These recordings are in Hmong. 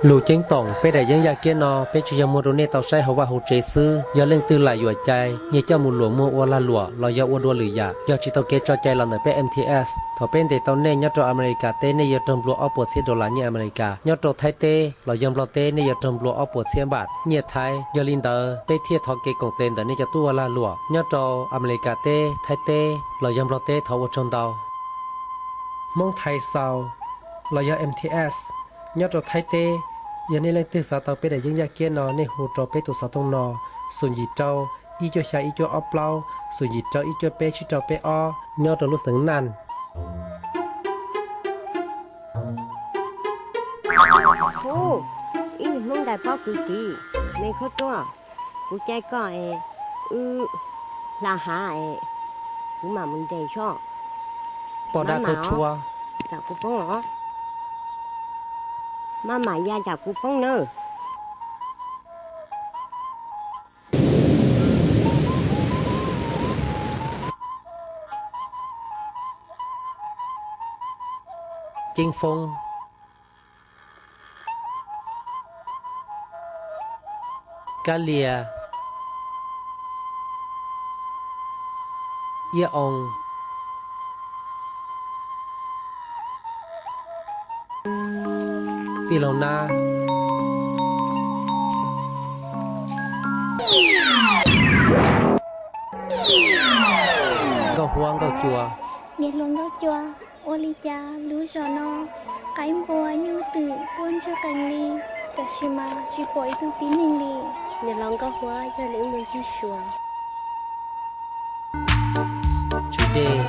Lus ceeb toom, peb daim yeeb yaj kiab no peb tsis yog muag rau nej tau saib hauv vaj hauv tsev xwb. Yog leej twg lam yuam cai, nyias coj mus luam muag ua lag luam los yog ua dua lwm yam, yog tsis tau kev tso cai los ntawm peb M T S. Thaum peb ntes tau nej nyob rau Amelikas teb, nej yuav raug nplua ob puas txhiab dollar nyiaj Amelikas. Nyob rau Thaib teb los yog Nplog teb, nej yuav raug nplua ob puas txhiab npam nyiaj Thaib. Yog li ntawd, peb thiaj thov kev koom tes ntawm nej cov tub ua lag luam nyob rau Amelikas teb, Thaib teb los yog Nplog teb, thov ua tsaug ntau. Hmoob Thai Xaus los yog M T S nyob rau Thaib teb, yog nej leej twg xav tau peb daim yeeb yaj kiab no, nej hu rau peb tus xov tooj no: xoom yim rau ib cuaj xya ib cuaj ob plaub, xoom yim rau ib cuaj peb tsib rau peb ob, nyob rau lub xeev Naj. Ub, ib niag Hmoob ntais pob kws tid, me khaub ruaj, kuv caij koj es wb hla hav es kuv mam mus ntes soj. Poj dab khaub tshuab, tsam kuv poob os. Maj mam ya tsam kuv poob nawb. Ceeb Foob, Kab Lia, Iab Oo, Tij Laug Nab, Nkauj Huab Nkauj Cua. Niam hluas Nkauj Cua, ua li cas lub zos no qaib npua nyuj twm quaj ntswg qees li, tiam sis mas tsis pom ib tug tib neeg li? Niam laus Nkauj Huab, yog li wb mus ncig suav. Tswv Dej.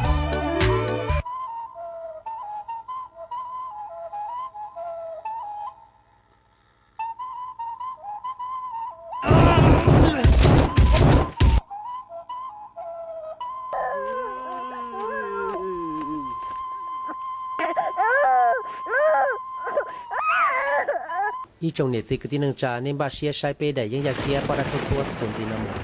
Ib tsoom niam txiv kwv tij neej tsa, nej npaj siab saib peb daim yeeb yaj kiab poj dab khaub tshuab txuas ntxiv no mus.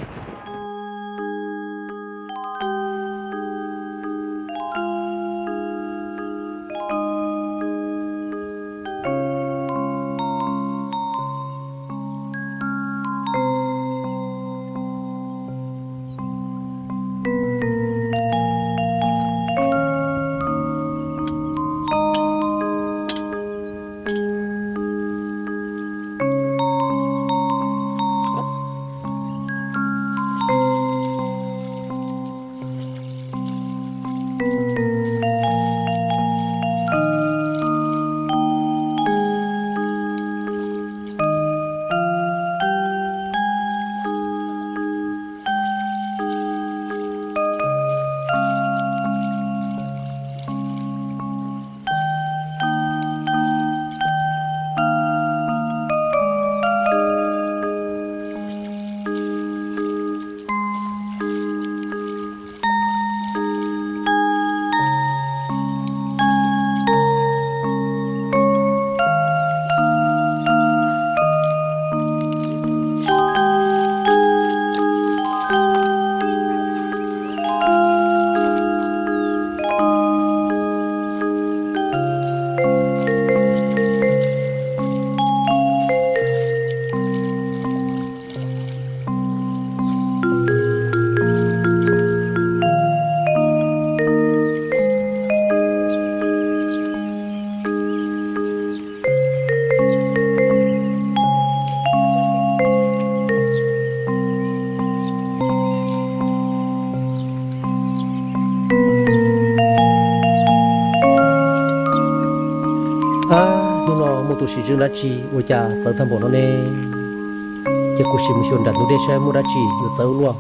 Ab, hnub no muaj tus sim zwm dab tsi ua cas txawv tag npaum no ne? Ces kuv sim mus xyuas nram ntug dej saib muaj dab tsi yuav txawv luaj.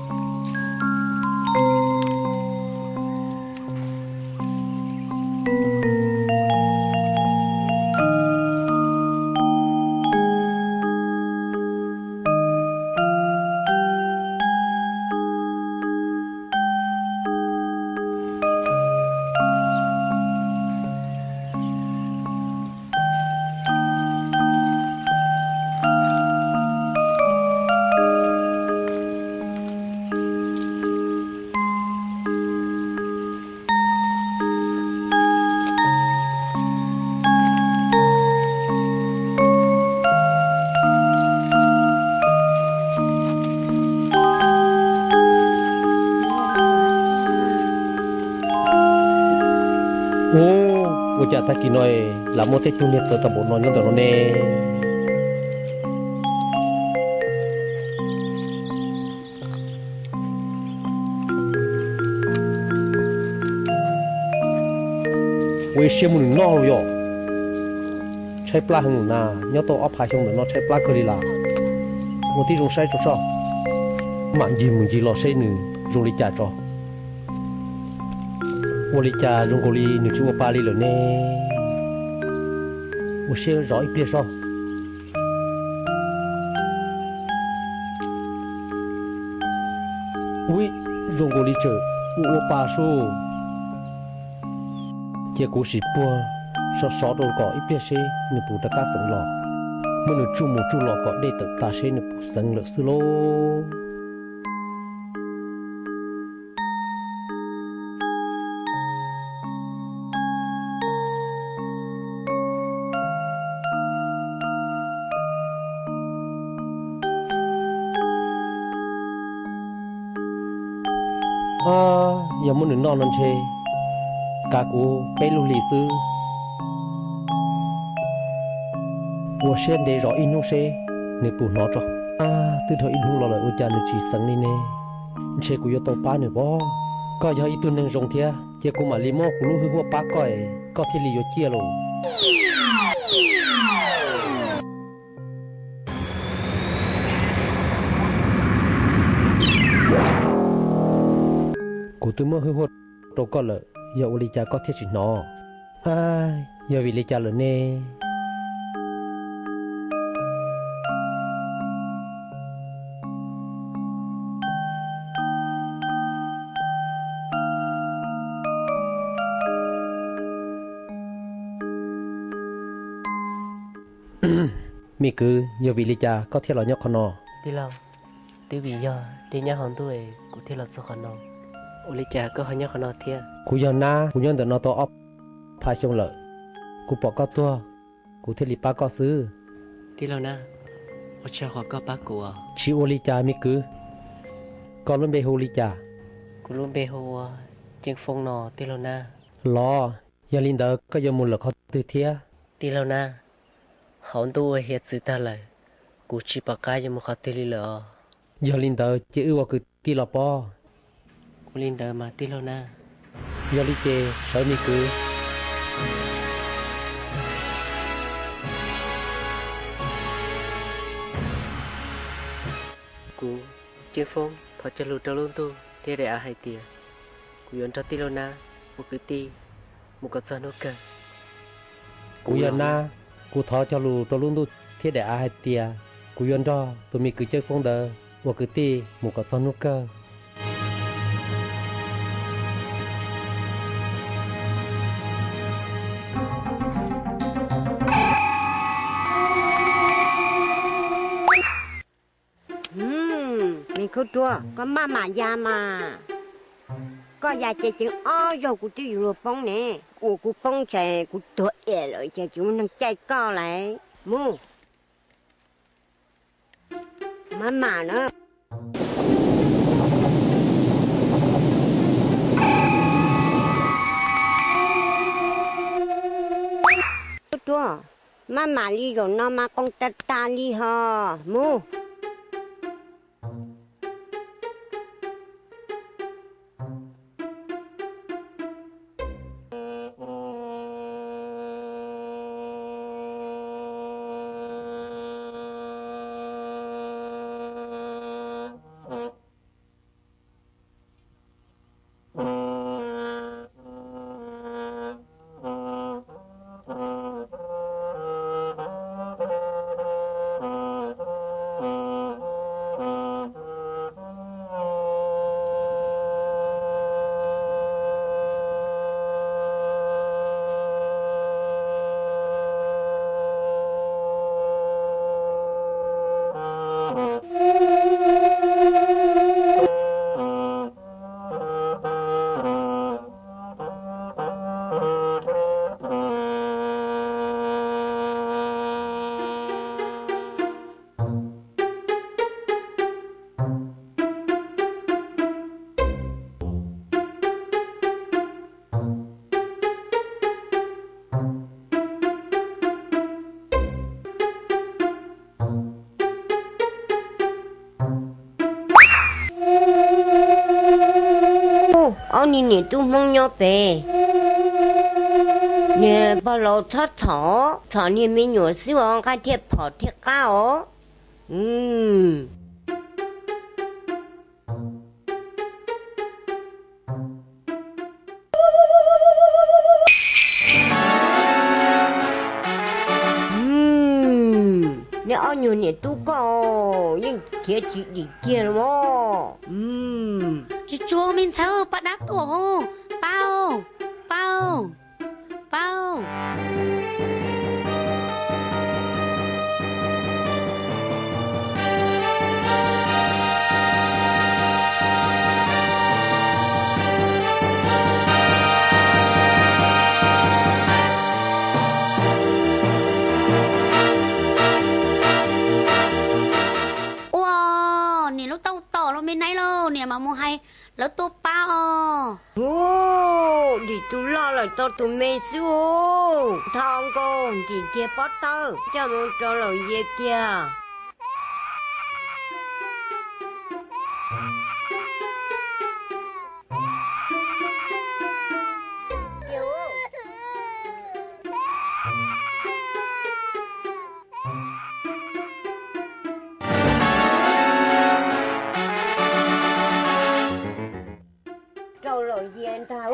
Cas tag kis no lam muaj tej tug niag txawv tau npaum no nyob ntawm no ne? Ua ib siab muab nws noj los yog? Tshaib plab heev na, nyob tau ob phav xyoo ntawm no tshaib plab kawg li las. Ua tib zoo saib tso soj, mam ncig mus ncig los seb nws zoo li cas tso. Ua li cas zoo nkaus li nws tsis ua pa li lawm ne? Ua siab zov ib pliag soj. Ub, zoo nkaus li tseem ua ua pa sub. Cia kuv sim puag sov sov rau kom ib pliag seb nws puas rov qab xeev los. Muab nws tsuj mus tsuj los kom dej tawm tas seb nws puas xeev lawm xwb lauj. Yog muab nws noj no ntshe kav kuv peb lub hlis xwb. Ua siab ntev zov ib hnub seb nws puas hnov tso. Twb dhau ib hnub los lawm ua cas nws tsis xeev li ne? Ntshe kuv yuav tau pab nws pob. Koj yog ib tug neeg zoo thiab, cia kuv mam li muab kuv lub hwj huaj pab koj es koj thiaj li yuav ciaj lauj. Kuv twb muab hwj huaj rau koj lawm, yog ua li cas koj thiaj tsis hnov? Yog vim li cas lawm ne? Me kwv, yog vim li cas koj thiaj los nyob qhov no? Tij laug, twb vim yog dej nyab hauv ntuj es kuv thiaj los txog qhov no. Ua li cas koj ho nyob qhov no thiab? Kuv yog Nab, kuv nyob ntawm no tau ob phav xyoo lawm. Kuv pom koj tuag, kuv thiaj li pab koj xwb. Tij laug Nab, ua tsaug qhov koj pab kuv. Tsis ua li cas me kwv. Koj lub npe hu li cas? Kuv lub npe hu ua Ceeb Foob no tij laug Nab. Los, yog li ntawd koj yuav mus lawm qhov twg thiab? Tij laug Nab, hauv ntuj ua hiav txwv tag lawm, kuv tsis pom qab yuav mus qhov twg li lawm os. Yog li ntawd ces wb ua kwv tij los pob. Ua li ntawd mas tij laug Nab. Yog li ces sawv me kwv. Kuv, Ceeb Foob, thov cog lus rau lub ntuj thiab daim av hais tias kuv yuav nrog tij laug Nab ua kwv tij mus kom txog hnub kawg. Kuv yog Nab, kuv thov cog lus rau lub ntuj thiab daim av hais tias kuv yuav nrog tus me kwv Ceeb Foob ntawd ua kwv tij mus kom txog hnub kawg. Me Khaub Ruaj, koj maj mam ya mas. Koj ya ces ceev ob zaug kuv twb yuav luag poob ne. Ua kuv poob ces kuv tuag iam lawm ces tsis muaj neeg caij koj lawm. Mus, maj mam na. Khaub Ruaj, maj mam li zaum no mas qoos tag tag li ho. Mus. Niag niam tub Hmoob nyob pem, niag pog laus txhob txhom, txhom niag me nyuam xwb os, nqaij thiaj phom thiaj qab os. Nej ob nyuag niam tub koj yeej khiav tsis dim kiag los. Tsuag tsuag me ntxhais, pab dab tuaj, pab, pab, pab. Ua, niam lub tauj tom los me nai lauj, niam mam mus hais lawv tuaj pab os. Dim tus loj lawm tau tus me xwb. Thov nkauj ntim kiag pob tawb coj mus rau Laus Yias kiag. Rau Laus Yias ntag.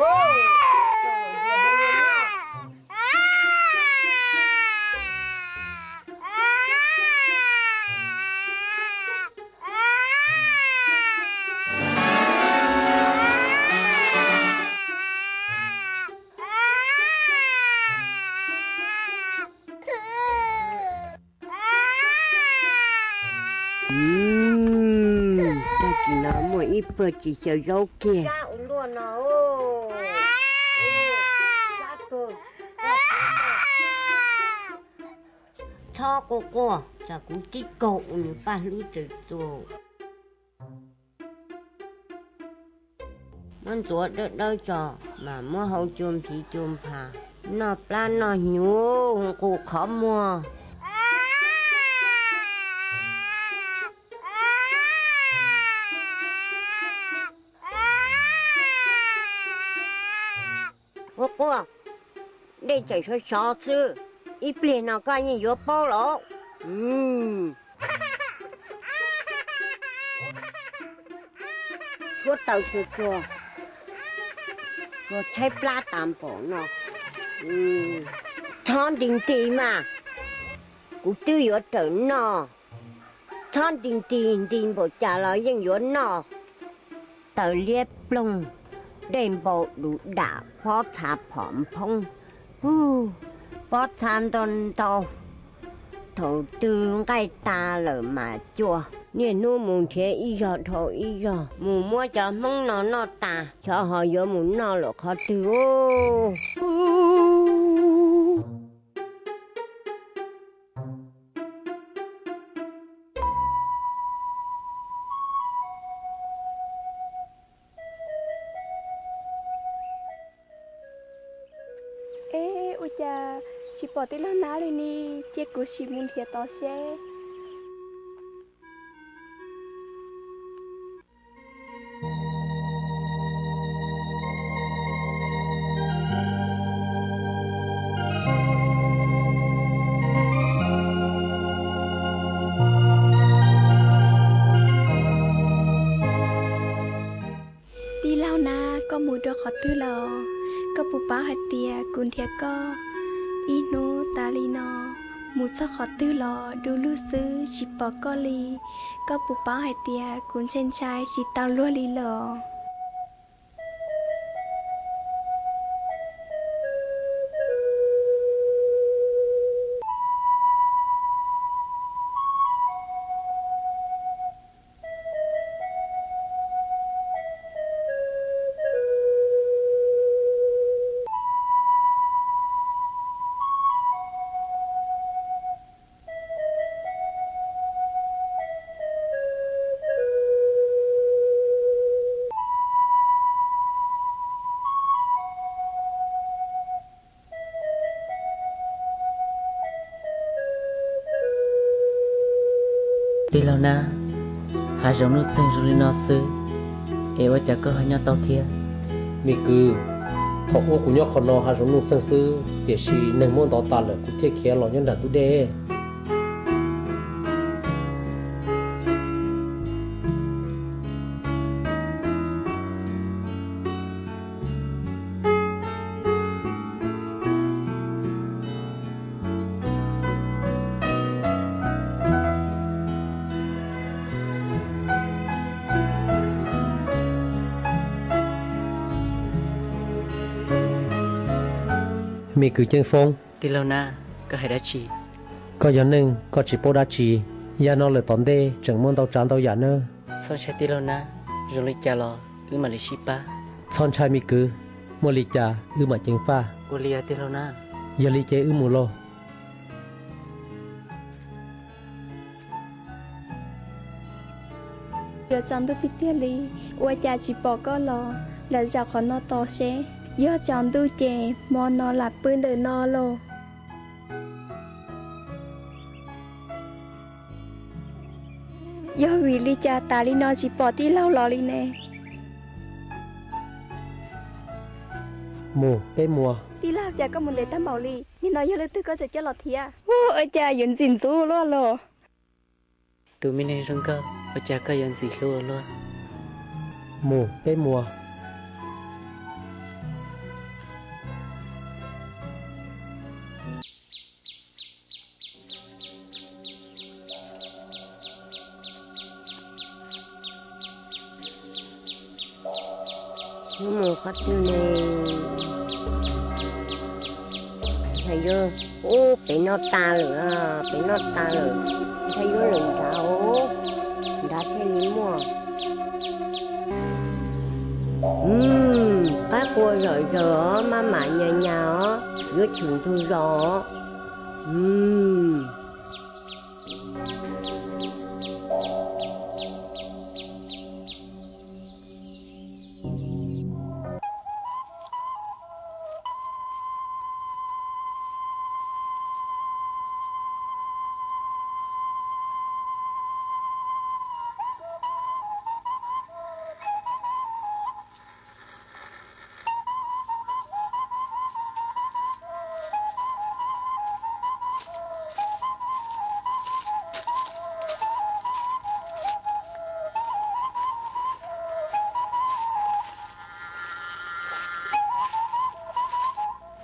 Tag kis no muaj ib pawg tsis xyaw zaub kiag. Txhob quaj quaj, tsam kuv tib kaug ua nws paj hlwb txawm txuas. Muab ntxuav dawb dawb tso, mam muab hau cua nphiv cua nphas, noj plab noj hnyuv nqus qhov muag. Quaj quaj, dej tseem sov sov xwb, ib pliag no koj yeej yuav paub lawm. Tshuab taw tsuag tsuag, tsuag tshaib plab tas npaum no. Txhob nti nti mas, kuv twb yuav rawm noj. Txhob nti nti, nti npaum cas los yeej yuav noj. Taws liab ploog, dej npau dus dam, pob txha phom nphoob, pob txha nto ntau. Thaum twg nqaij tas lawm mas cua, niaj hnub mus nrhiav ib zog dhau ib zog mus muab cov Hmoob no noj tas, xyov ho yuav mus noj lawm qhov twg. Eb, ua cas tsis pom tij laug Nab li ne? Cia kuv sim mus nrhiav tod seb. Tij laug Nab, koj mus dua qhov twg lawm? Koj puas paub hais tias kuv nrhiav koj ib hnub tas li no, mus txog qhov twg los du lug xwb tsis pom koj li. Koj puas paub hais tias kuv ntshai ntshai tsis tau luag li lawm? Tij laug Nab, hav zoov nuj txeeg zoo li no xwb, es ua cas koj ho nyob tau thiab? Me kwv, thaum ub kuv nyob qhov no hav zoov nuj txeeg xwb, tiam sis neeg muab ntov tas lawm kuv thiaj khiav los nyob nram ntug dej. Me kwv Ceeb Foob. Tij laug Nab, koj hais dab tsi? Koj yog neeg koj tsis paub dab tsi. Yav no lawm tom ntej tseem muaj ntau tsav ntau yam nawb. Txhob ntshai tij laug Nab, zoo li cas los wb mam li sib pab. Txhob ntshai me kwv, muaj li cas wb mam ceev faj. Ua li tij laug Nab. Yog li ces wb mus lauj. Yuav tsaus ntuj tiag tiag li, ua cas tsis pom koj los? Lam zaum qhov no tos seb, yog tsaus ntuj ces hmo no lam pw ntawm no lauj. Yog vim li cas tas li no tsis pom tij laug los li ne? Mus, peb mus. Tij laug, cas koj mus ntev tag npaum li? Nim no yog leej twg koj tseem coj los thiab? Ua cas yuav ntxim ntxub luaj los? Tus me neeg zoo nkauj, ua cas koj yuav ntxim hlub ua luaj? Mus, peb mus. Yuav mus qhov twg ne? Yog, ub, pem no tas lawm, pem no tas lawm. Ntshai yuav lawm nrad, nrad thiaj li muaj. Pab qua zom zaws os, maj mam nyas nyas os, yuav tshwm ntug zos os.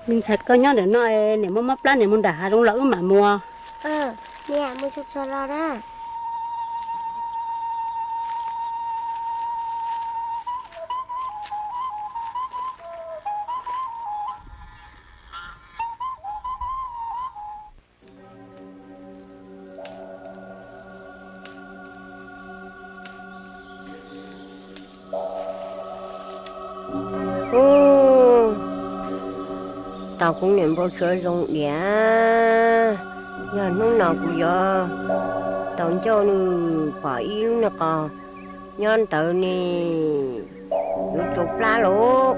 Me ntxhais, koj nyob ntawm no, niam muab mob plab, niam mus nram hav zoov los wb mam mus. Niam, mus txhua txhua los na. Ub, tau kuv niam npau suav zoo diam. Yog hnub no kuv yuav tau ncauj nws pom ib lub nyuag qos nyob ntawd ne, yuav tsau plab lauj.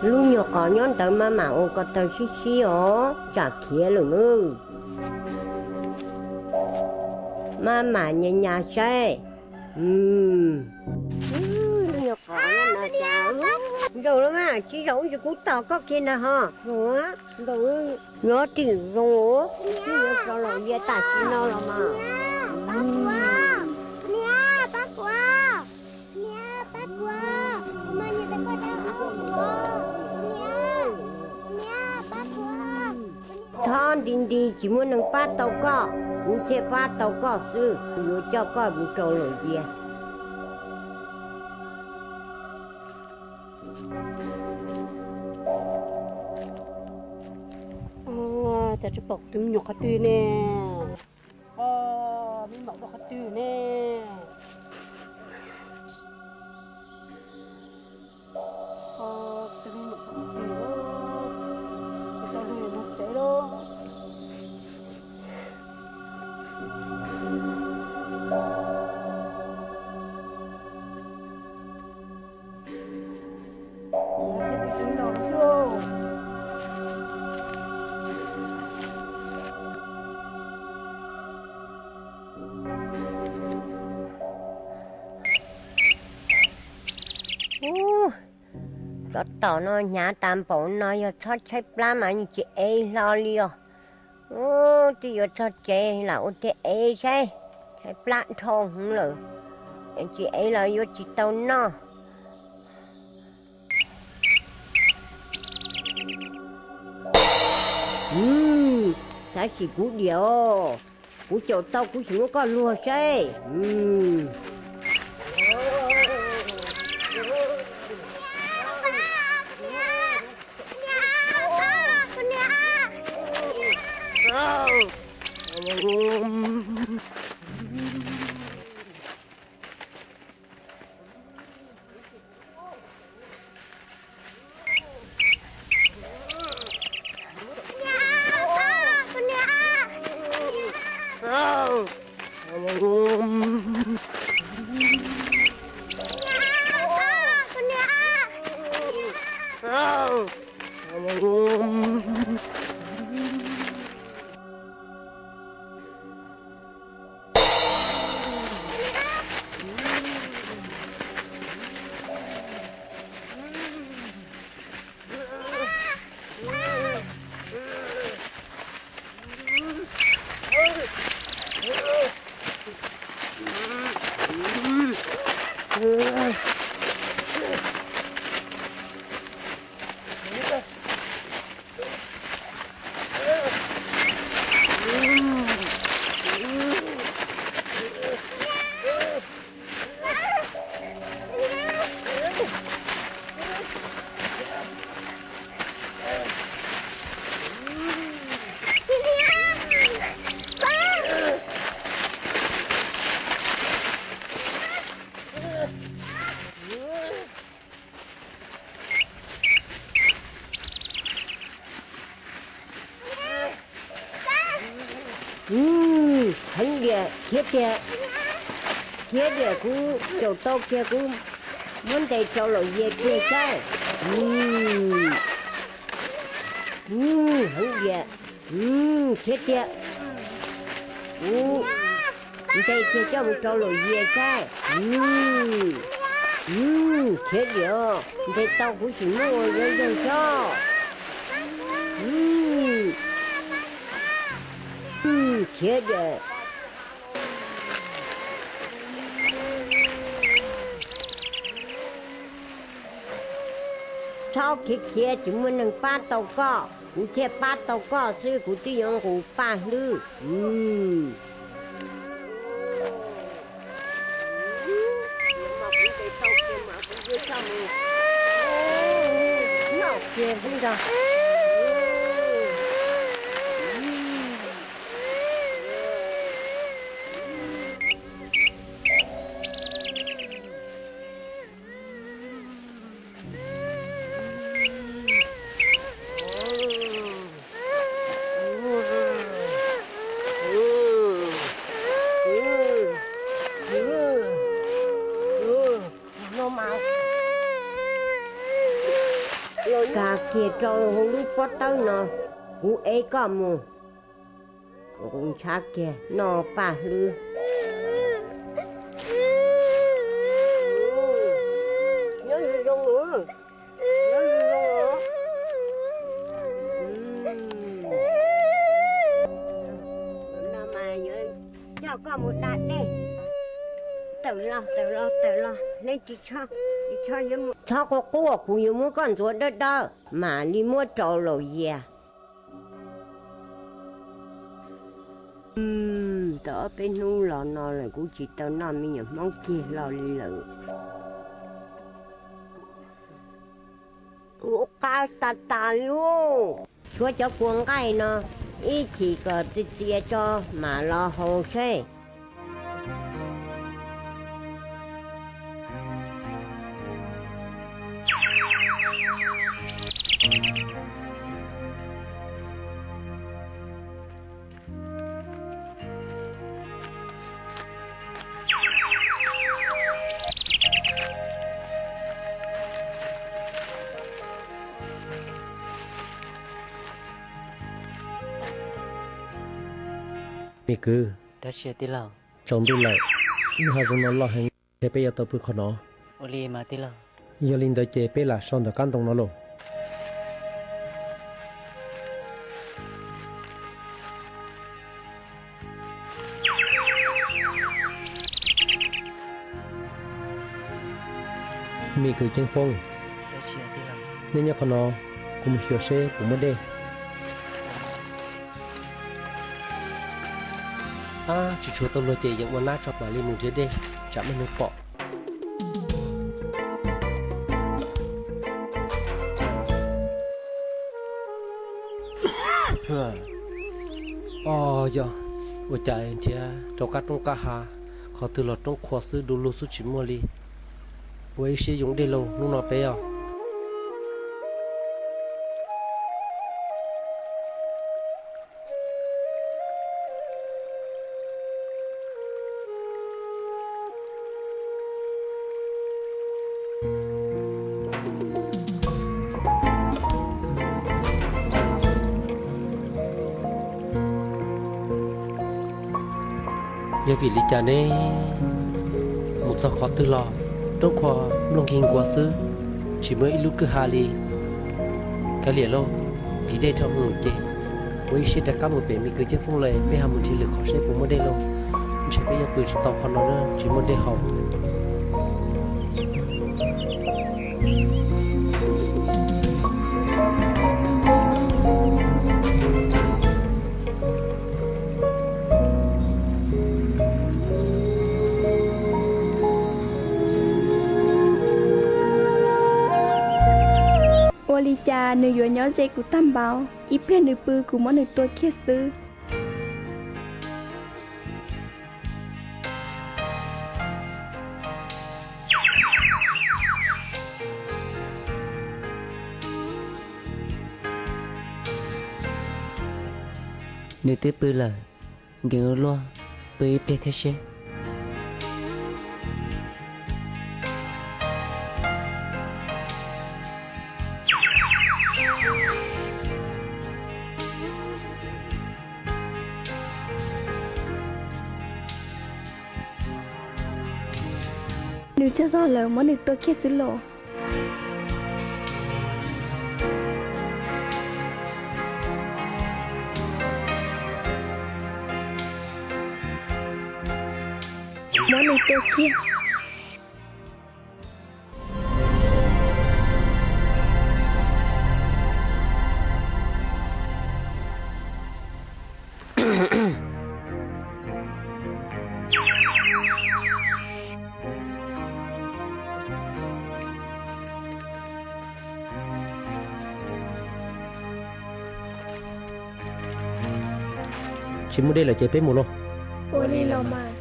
Lub nyuag qos nyob ntawd maj mam ua ko taw sib sib os, tsam khiav lawm nawb. Maj mam nyas nyas saib. Lub nyuag qos nyob no cas, zaum los mas tsis zaum, kuv tos koj kiag ntag ho. Zaum, nyob twj ywm zoo, twb yuav rov los liaj tam sim no los mas. Niam, pab kuv, niam, pab kuv, kuv mas nyiam tes koj dab kuv, niam, niam, pab kuv. Txhob nti nti, tsis muaj neeg pab tau koj, kuv thiaj pab tau koj xwb. Kuv yuav coj koj mus rau lawm ntxias. Cas tsis pom tus me nyuam qhov twg ne? Me nyuam qhov twg ne? Tus me nyuam qhov twg? Tau lwm mus tsev lauj. Ub, Tsov tom no hnyav tas npaum no yog txhob tshaib plab mas yeej tsis ev hlo li os. Ub, twb yuav txog tsev lam ua tiag ev saib, tshaib plab dhau hwv lawm, tsis ev los yuav tsis tau noj. Xav sim kuv diam os, kuv caum tau kuv sim muab koj luag saib. Heev tiag, khiav tiag, khiav tiag, kuv caum tau kiag kuv muab ntes rau Laus Yias kiag saib. Heev tiag, khiav tiag, kuv ntes kiag coj mus rau Laus Yias saib. Khiav tiag, ntes tau kuv sim muab ua zoo zoo xwb. Khiav tiag. Txhob khiav khiav, tsis muaj neeg pab tau koj, kuv thiaj pab tau koj xwb, kuv twb yuav nqus paj hlwb. Kav kiag rau hauv lub pob tawb no, kuv ev koj mus. Nqus ntshav kiag noj paj hlwb. Coj koj mus da dej. Tawm los, tawm los, tawm los, neb tsis txhob, tsis txhob yuav mus. Txhob quaj quaj, kuv yuav muab koj ntxuav dawb dawb mam li muab rau Laus Yias. Tau ob peb hnub los no lawm kuv tsis tau noj me nyuam Hmoob kiag hlo li lawm. Ua qab tas tas li. Tshuav cov kua nqaij no ib chim kom txia txia tso mam los haus seb. Me kwv, tsaus ntuj lawm, nws ho zoo no loj heev, peb yuav tau pw qhov no. Ua li mas tij laug. Yog li ntawd ces peb lam so ntawm qab ntoo no lauj. Me kwv Ceeb Foob, nej nyob qhov no, kuv mus xyuas seb puas muaj dej. Ab, tsis tshua tau luag ces yeej ua nab tso mam li mus nrhiav dej, tsam muaj neeg pom. Os, yog ua cas nrhiav rau qab roob qab hav, qhov twg los roob qhuav xwb, du lug xwb tsis muaj li. Ua ib siab yoo dej lauj, hnub no peb os. Yog vim li cas ne? Mus txog qhov twg los roob qhuav nplooj nkig nkuav xwb, tsis muaj ib lub kwj ha li. Kav liam lauj, nqhis dej rau mus ces ua ib siab rov qab mus pem me kwv Ceeb Foob lawm peb ho mus nrhiav lwm qhov seb puas muaj dej lauj. Ntshe peb yuav pw tsis tau qhov no na, tsis muaj dej haus. Ua li cas nws yuav nyob ze kuv tag npaum, ib pliag nws pw kuv muab nws tua kiag xwb. Nws twb pw lawm, nkees ua luaj, pw ib pliag thiab seb. Nws tsaug zog lawm, muab nws tua kiag xwb los. Muab nws tua kiag. Tsis muaj dej lawm ces peb mus lauj. Ua li los mas.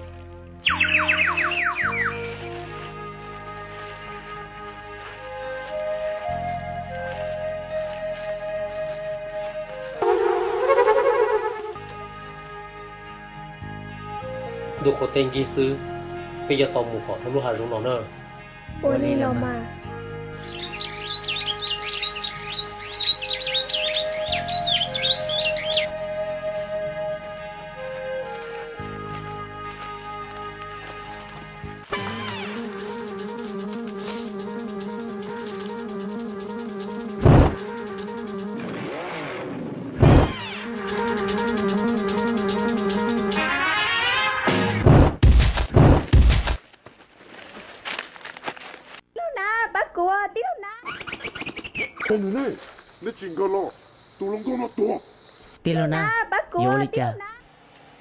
Ntuj qhuav teb nkig xwb, peb yuav tau mus kom dhau lub hav zoov no na. Ua li los mas. Tij laug Nab, pab kuv, tij laug Nab. Tij laug Nab, tij laug Nab, yuav ua li cas?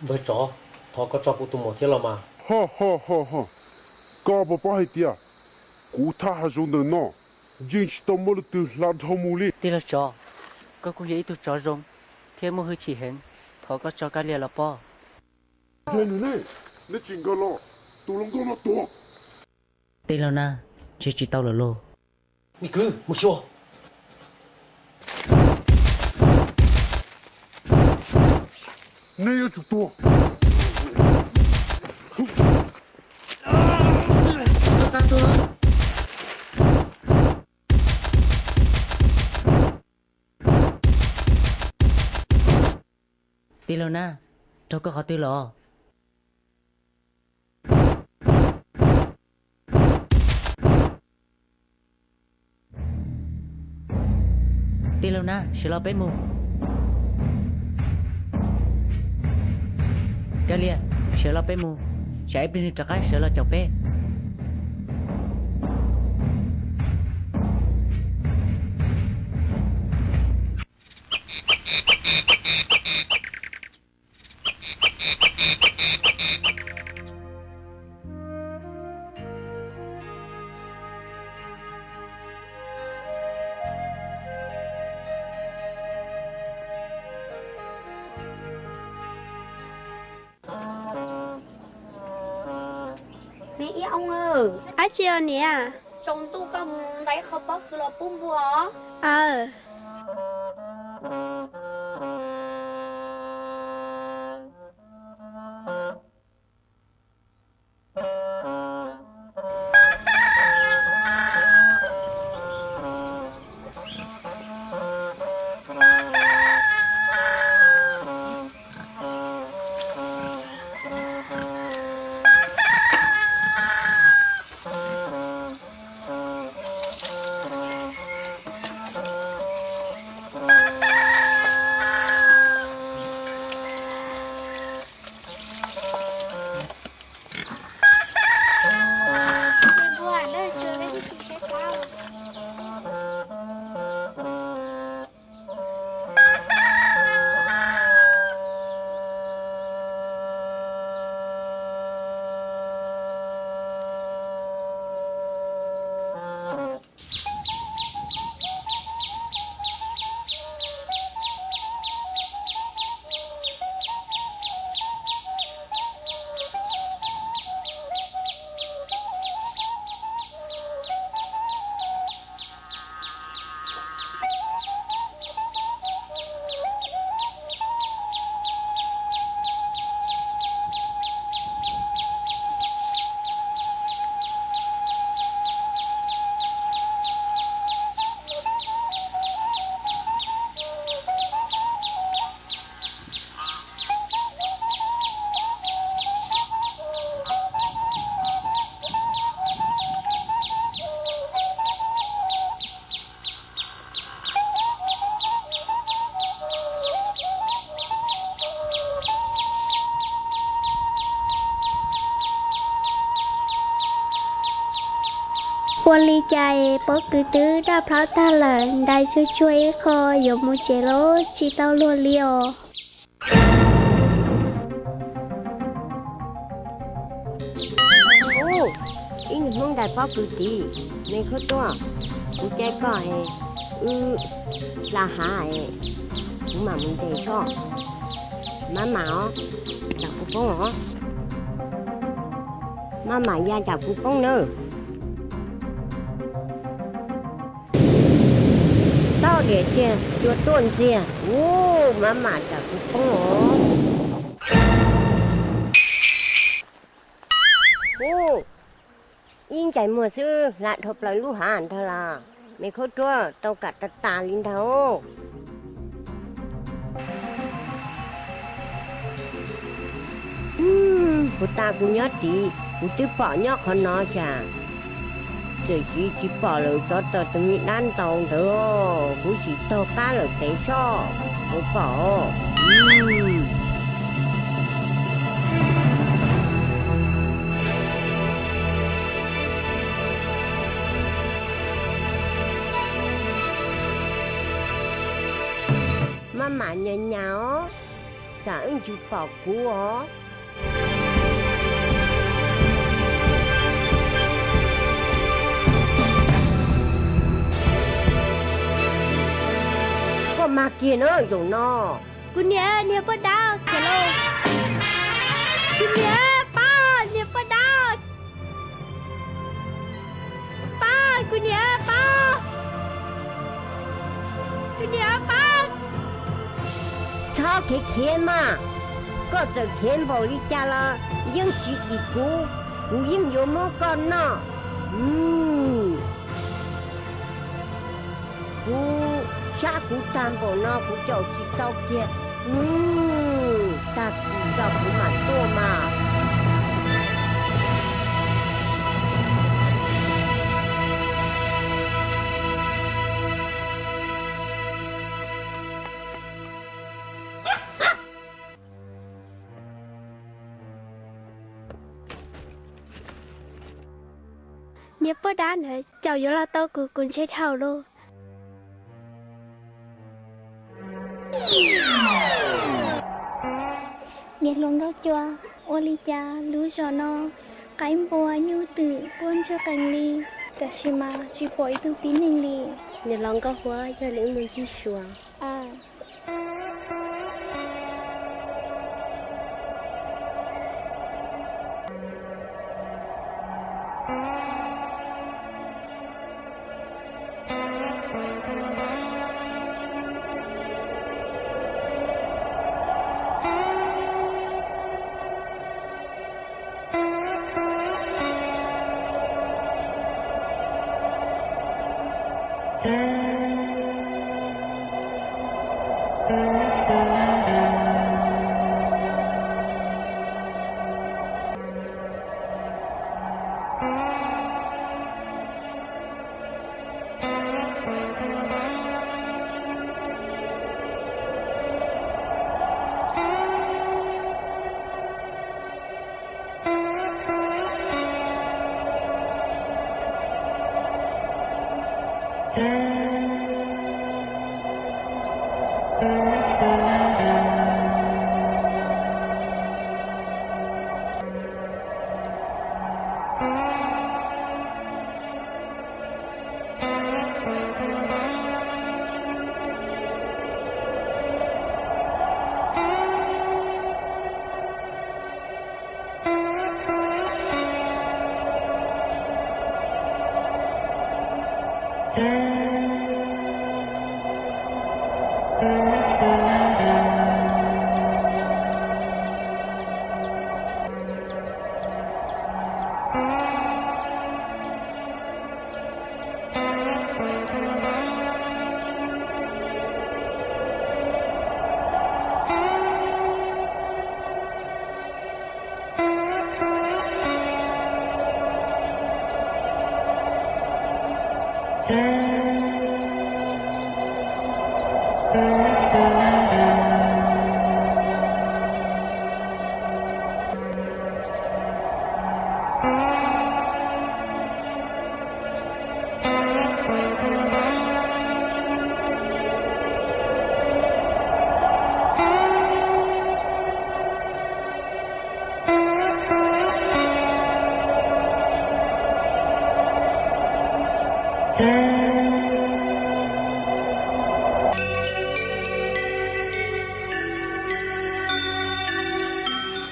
Npawg tsov, thov koj tso kuv tus muam thiab los mas. Ho ho ho ho, koj puas paub hais tias kuv thaj hav zoov ntawm no yeej tsis tau muaj leej twg hla dhau mus li. Tij laug tsov, koj kuj yog ib tug tsov zoo thiab muaj hwj chim heev, thov koj tso Kab Lias los pob. Tij laug Nab, tij laug Nab, ntshe tsis tau lawm lauj. Me kwv, mus xyuas. Nej yuav tsum tuag. Tij laug Nab, raug koj qhov twg los? Na, sawv los peb mus. Kawg li, sawv los peb mus, tsam ib pliag nws rov qab sawv los caum peb. Me ib oo, dab tsi os niam? Tsaus ntuj koj mus ntais qho pob kws los pub npua os. Aw. Ua li cas pob kws twb daj plhaub tag lawm, ntais tsuag tsuag ib qho yuav mus tsev los tsis tau luag li os. Ub, ib niag Hmoob ntais pob kws tid, me khaub tuaj, kuv caij koj es wb hla hav es kuv mam mus ntes soj. Maj mam os, tsam kuv poob os. Maj mam ya tsam kuv poob nawb. Tau diam tiag, cua tuaj ntxiag. Ub, maj mam tsam kuv poob os. Ub, ib ntsais muag xwb hla dhau plaws lub hav ntag las. Me khaub tuaj, tau kam tas tas li ntag. Puag ta kuv nyob tid, kuv twb pom nyob qhov no tsam, txawm tsis, tsis pom lawm, tsov tawm tus me dab ntaus ntawd, kuv tsis taug qab lawm tev soj, kuv pom. Maj mam nyas nyas os, tsam wb tsis pom kuv os. Koj mag kiag na zaum no. Kuv niam, niag poj dab, khiav lauj. Kuv niam, pab, niag poj dab. Pab, kuv niam, pab. Kuv niam, pab. Txhob khiav khiav mas, koj txawm khiav npaum li cas los yeej tsis tim kuv, kuv yeej yuav muab koj noj. Kuv sab kuv tag npaum no kuv caum tsis tau kiag. Tag kis zog kuv mam tuaj mas. Niag poj dab ntawd caum yuav los tau kuv, kuv ntshe dhau lauj. Niam hluas Nkauj Cua, ua li cas lub zos no qaib npua nyuj twm quaj ntsuag qees li, tab sis mas tsis pom ib tug tib neeg li? Niam hluas Nkauj Huab, yog li wb mus ncig xyuas.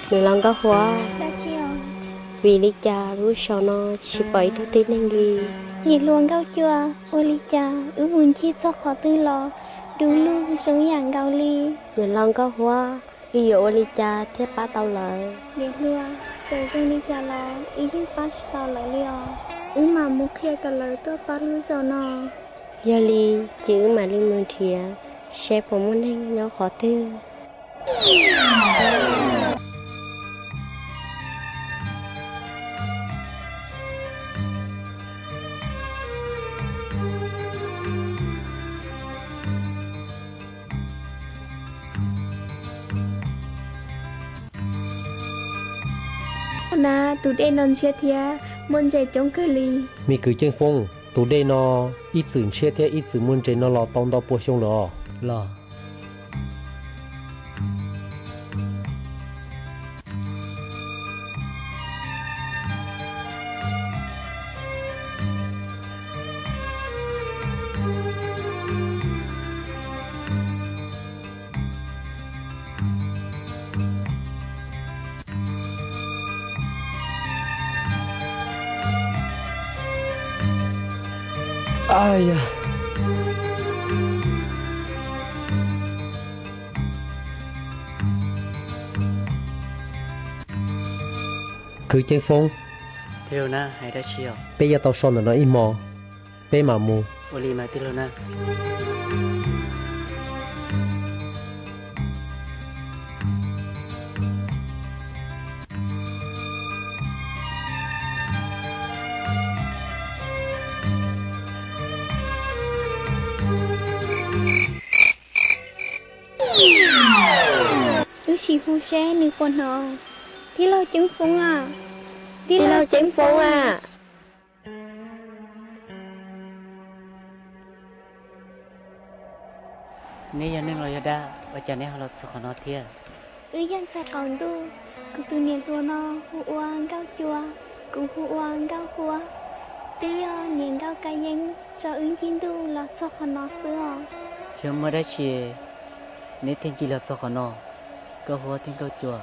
Niam hluas Nkauj Huab, vim li cas lub zos no tsis pom ib tug tib neeg li? Niam hluas Nkauj Cua, ua li cas wb mus ncig txog qhov twg los du lug zoo yam nkaus li? Niam hluas Nkauj Huab, wb yuav ua li cas thiaj pab tau lawv? Niam hluas, txawm zoo li cas los wb yeej pab tsis tau lawv li os. Wb mam mus qhia kom lawv tuaj pab lub zos no. Yog li ces wb mam li mus nrhiav seb puas muaj neeg nyob qhov twg. Na, tus dej no ntshiab thiab muaj ntses coob kawg li. Me kwv Ceeb Foob, tus dej no ib txwm ntshiab thiab ib txwm muaj ntses no los tau ntau pua xyoo lawm os. Los. Kwv Ceeb Foob, peb yuav tau so ntawm no ib hmo, peb mam mus. Wb sim hu seb nws puas hnov. Tij laug Ceeb Foob a, tij laug Ceeb Foob a. Neb yog neeg los yog dab, ua cas neb ho los txog qhov no thiab? Wb yog ntxhais qaum ntuj, kuv tus niam hluas no hu ua Nkauj Cua, kuv hu ua Nkauj Huab. Twb yog niam Nkauj Kab Yeeb tso wb ncig ntuj los txog qhov no xwb os. Yog muaj dab tsi neb thiaj ncig los txog qhov no, Nkauj Huab thiab Nkauj Cua?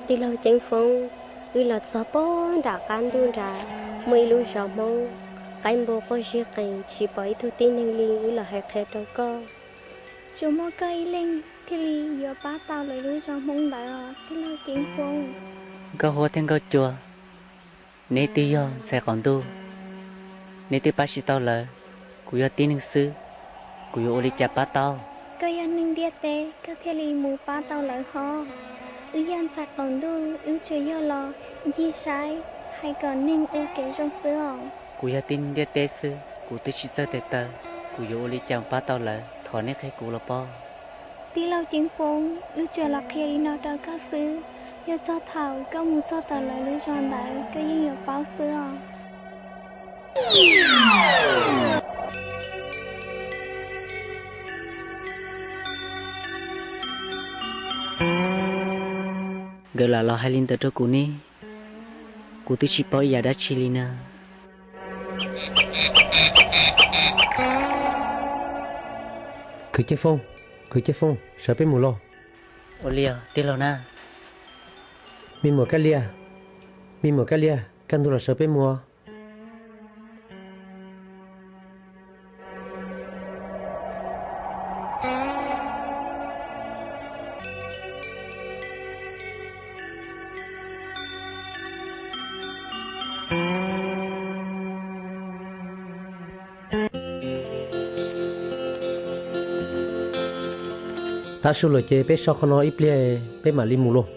Tij laug Ceeb Foob, wb los txog pog nram qab ntuj nrad, muaj ib lub zos Hmoob, qaib npua quaj zig qees tsis pom ib tug tib neeg li, wb los hais qhia rau koj. Tsuas muaj koj ib leeg thiaj li yuav pab tau lawv lub zos Hmoob ntawd os tij laug Ceeb Foob. Nkauj Huab thiab Nkauj Cua, neb twb yog ntxhais qaum ntuj, neb twb pab tsis tau lawv, kuv yog tib neeg xwb, kuv yuav ua li cas pab tau? Koj yog neeg ntiaj teb koj thiaj li mus pab tau lawv hos. Wb yog ntxhais qaum ntuj wb tsuas yog los ncig saib, hais kom neeg ua kev zoo xwb os. Kuv yog tib neeg ntiaj teb xwb, kuv twb tsis txawj tes taw, kuv yuav ua li cas pab tau lawv, thov neb qhia kuv los pob. Tij laug Ceeb Foob, wb tsuas los qhia li no rau koj xwb, yog txog thaum koj mus txog tom lawv lub zos ntawd koj yeej yuav paub xwb os. Nkawd lam los hais li ntawd rau kuv ne, kuv twb tsis paub ib yam dab tsi li na. Kwv Ceeb Foob, Kwv Ceeb Foob, sawv peb mus lauj. Ua li os tij laug na. Me muam Kab Lias, me muam Kab Lias, kaj ntug los sawv peb mus. Tav su lawm ces peb so qhov no ib pliag peb mam li mus lauj.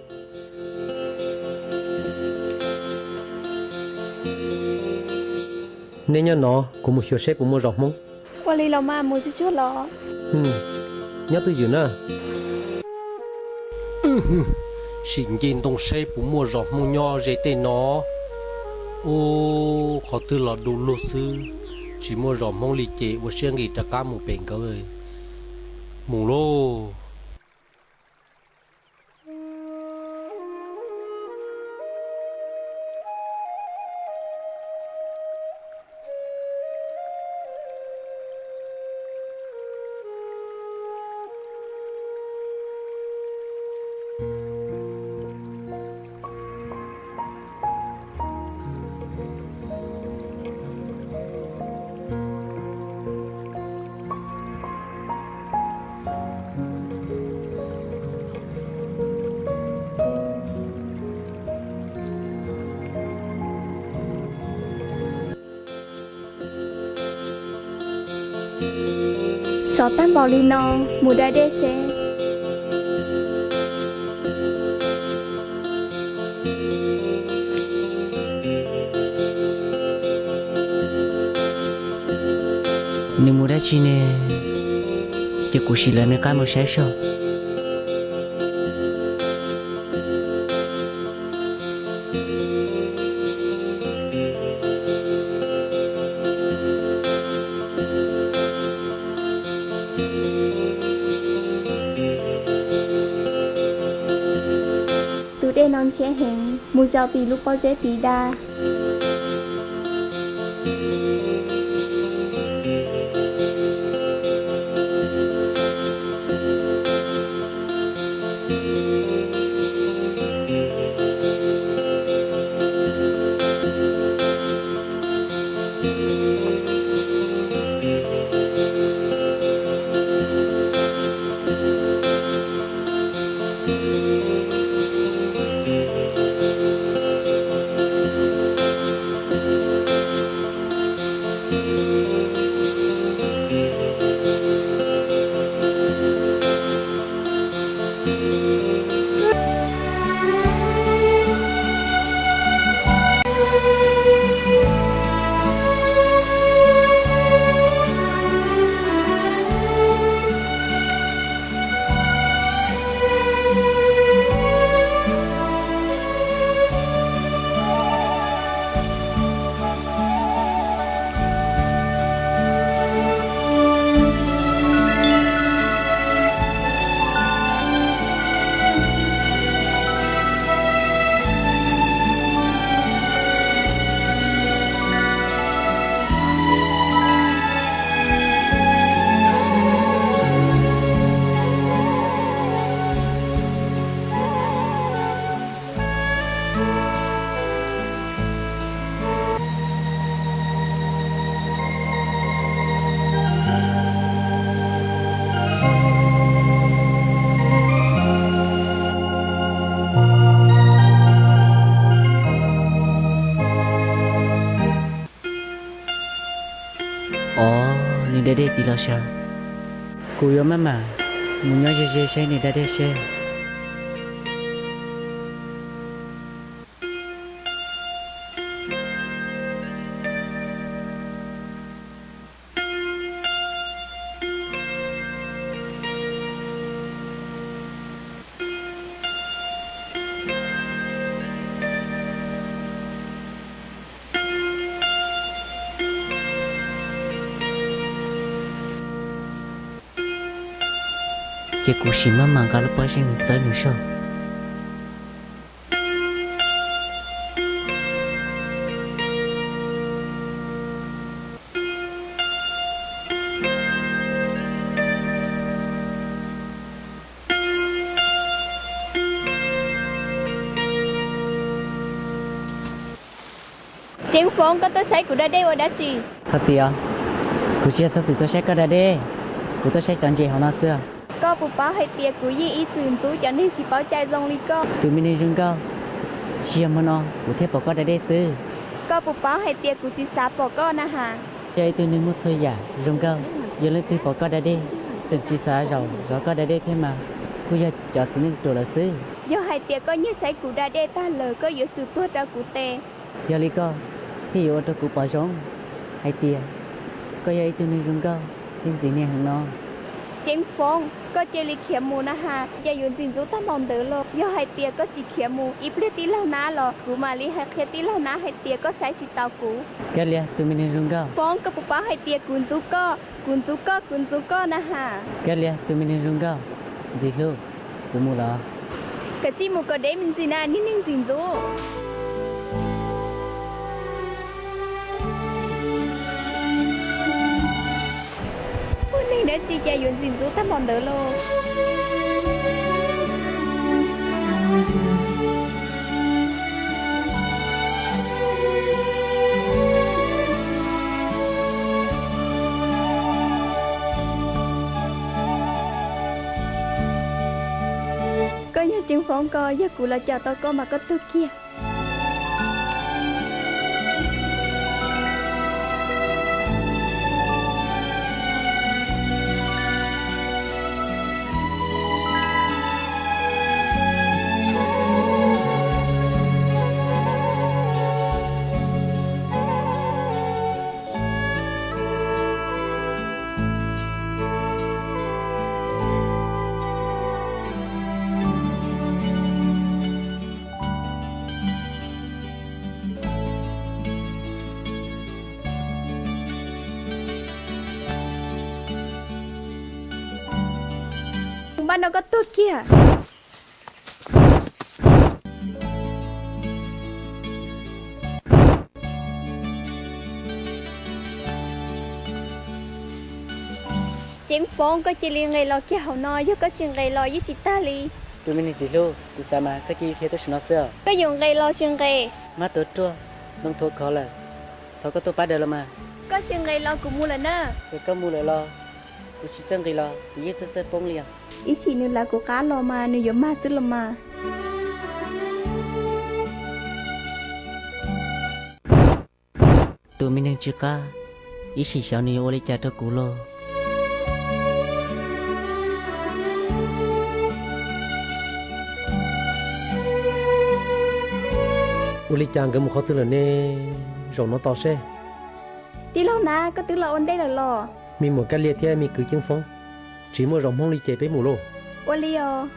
Nej nyob no kuv mus xyuas seb puas muaj zos Hmoob. Ua li los mas mus tsuag tsuag los. Nyob twj ywm na. Sim nce ntoo seb puas muaj zos Hmoob nyob ze tej no. Ub, qhov twg los du lug xwb, tsis muaj zos Hmoob li ces ua siab nqis rov qab mus pem nkawd. Mus lauj. Sov tag npaum li no, mus da dej seb. Nws mus dab tsi ne? Ces kuv sim lawv nws qab mus saib saib. Tus dej no ntshiab heev, mus zaum tim lub pob zeb tid da. Da dej tiv los sawv. Kuv yuav maj mam mus nyob ze ze saib niag da dej seb. Ces kuv sim maj mam nqa lub pob zeb mus txawb nws soj. Ceev Foob, koj tuaj saib kuv da dej ua dab tsi? Thov txim os, kuv tsis yog txhob txwm tuaj saib koj da dej, kuv tuaj saib cov ntses hauv no xwb. Koj puas paub hais tias kuv yeej ib txwm ntxub cov neeg tsis paub cai zoo li koj? Tus me neeg zoo nkauj, tsis yog hmo no kuv thiaj pom koj da dej xwb. Koj puas paub hais tias kuv tsis xav pom koj na has? Yog ib tug neeg muaj txhua yam zoo nkauj, yog leej twg pom koj da dej tseem tsis xav zaum zov koj da dej thiab mas kuj yog cov txiv neej ruam lawm xwb. Yog hais tias koj nyiag saib kuv da dej tag lawm koj yuav tsum tuag rau kuv tes. Yog li koj thiaj yuav ua rau kuv pom zoo hais tias koj yog ib tug neeg zoo nkauj thiab ntxim niag heev no. Ceev Foob, koj cia li khiav mus na has, cas yuav ntxim ntxub tag npaum ntawd los? Yog hais tias koj tsis khiav mus, ib pliag tij laug nab los kuv mam li hais qhia tij laug nab hais tias koj saib tsis taus kuv. Kab Lias, tus me neeg zoo nkauj. Foob, koj puas paub hais tias kuv ntxub koj, kuv ntxub koj, kuv ntxub koj na has? Kab Lias, tus me neeg zoo nkauj. Ntxim Hlub, kuv mus los. Kav tsij mus kom deb me ntsis na niag neeg ntxim ntxub. Ua neeg dab tsi cas yuav ntxim ntxub tag npaum ntawd lauj? Koj yog Ceev Foob ko, yog kuv los caum tau koj mas koj tuag kiag. Kuv npaj no koj tuag kiag. Ceev Foob, koj cia li nqes los kiag hauv no, yog koj tsis nqes los yeej tsis tag li. Tus me neeg Ntxim Hlub, kuv xav mas koj cia li dhia tuaj sim no xwb os. Koj yuav nqes los tsis nqes? Mab tuav ruaj, ntoo thuav khov lawm, thov koj tuaj pab daws los mas. Koj tsis nqes los kuv mus lawm na. Txawm koj mus lawm los kuv tsis txawj nqis los kuv yeej txawj txawj poob li os. Ib sim nws lawv kuv qab los mas nws yuav mag xwb los mas. Tus me neeg tsis qab, ib sim xyov nws yuav ua li cas rau kuv lauj. Ua li cas nkawd mus qhov twg lawm ne? Zaum no tos seb. Tij laug Nab, koj twb los ua ntej lawm los? Me muam Kab Lia thiab me kwv Ceeb Foob, tsis muaj zos Hmoob li ces peb mus lauj. Ua li os.